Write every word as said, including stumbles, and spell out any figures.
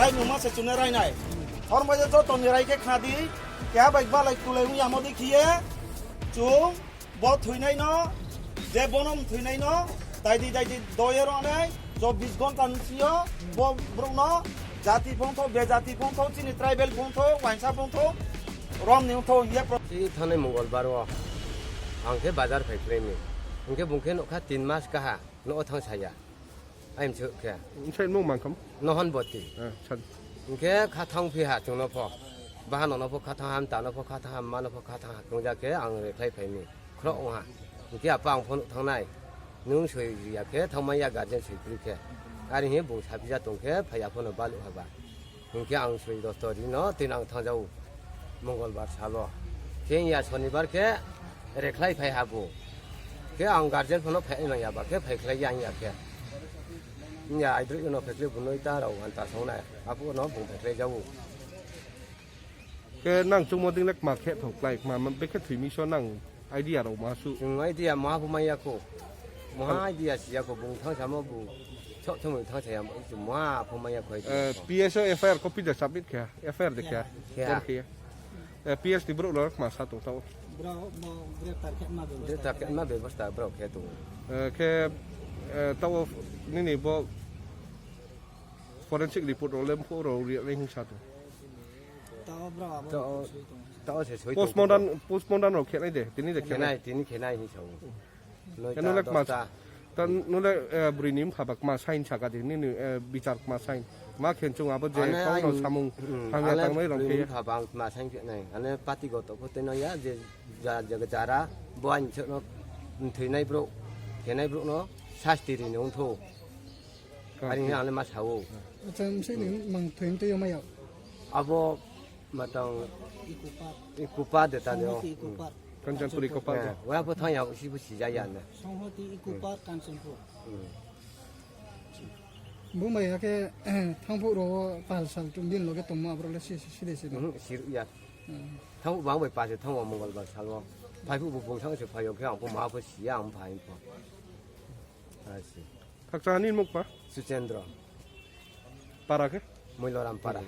Ai numa se chune rai nai. Hor bai joto ni rai khe khna di. Kya bai balai tulai ung yamo di khiye. Chung bo thwinai no, je bono thwinai no, dai di dai di doye ro nai. Chobbish ghonta ni sio bo bruk no jati phung tho, be jati phung tho, chini tribal phung tho, wainsa phung tho, rom ni phung tho ye pro- Si thanai Mongolbar o ang khe bazar phai khlai mi. Hingkhe bung khe nokha tin mas kaha no thang saya. Ayam se khe. Inside mung mangkam. Nohon boti. Eh, san. Hingkhe khathang phi ha chungno pho. Bahan no pho khathang ham, tano pho khathang ham, mano pho khathang ha. Tungja khe ang reklai phaini. Khro ong ha. Hingkhe apa ang phone thangnai. Nung soi ya khe thangmai ya guardian soi pri khe. Ari hi bung sapija tong khe phai aphono balu haba. Hingkhe ang soi dos tori no tin ang thangjao Mongolbar salo. Khe ya Sonibar khe reklai phai habu. Khe ang guardian phano phai nang ya ba khe phai khlai ya ang ya khe. Ya aidrui no phai khlai bunoi ta rao anta songnai. Apu no bung phai khlai jao. Khe nang chungmo ding lek ma khe thok klai ma ma bekhe thwi mi so nang idea rao ma su. Chwng idea ma bu maya kho. Moha idea siya kho bung thang samo bu. Chok chok thang saya ma bu maya kho idea. Eh, kho. P S o F I R copy da submit khe. F I R de khe. Khe. Kor khe. Eh, P S ni bro lo ma sa tong tao. Bro, bo greptar khe ma bebostha. Greptar khe ma bebostha bro khe tong. Eh, khe, eh, tao nini bo forensic report rok le mkhu rok ri nai hing sa tong. Tao bro abo. Tao, tao se soi tong. Postmortem, postmortem rok khe nai de, tini de khe nai. Khe nai, tini khe nai hing sa o. Noita, noita, dosta. Ta nole, eh, bwrwi ni wngkha ba kma sign saka di, nini, eh, bichar kma sign. Ma khe chwng abo je kok no samung hamya tangnai rok khe. Ane ang bwrwi ni wngkha ba ang kma sign khe nai. Ane pati goto pho tei no ya je ja, ja, jara bo ani chwk no thwinai bro, khenai bro no sasti ri no wngtho. Ari hwnwi ang le ma sa o. Acha, msai ni mang thwim twi yoma yao. Abo matang Eco Park. Eco Park de ta de o. Songhoti Eco Park. Kanchanpur Eco Park. Eh, wa pho thang ya, si pho si ja ya na. Songhoti Eco Park, Kanchanpur. Hmm. Bo mai ya khe, thangphuk ro pal sal tum din loge tongma abro le si, si, si de si do. Hmm, si ya. Hmm. Thang bang bai pa se thang wa Mongolbar sal o. Phai phu bo bung thang se phai o khe ang pho ma pho si ya ang phai pho. Asi. Khakchangni mukma? Suchendra. Para khe? Muiloram para.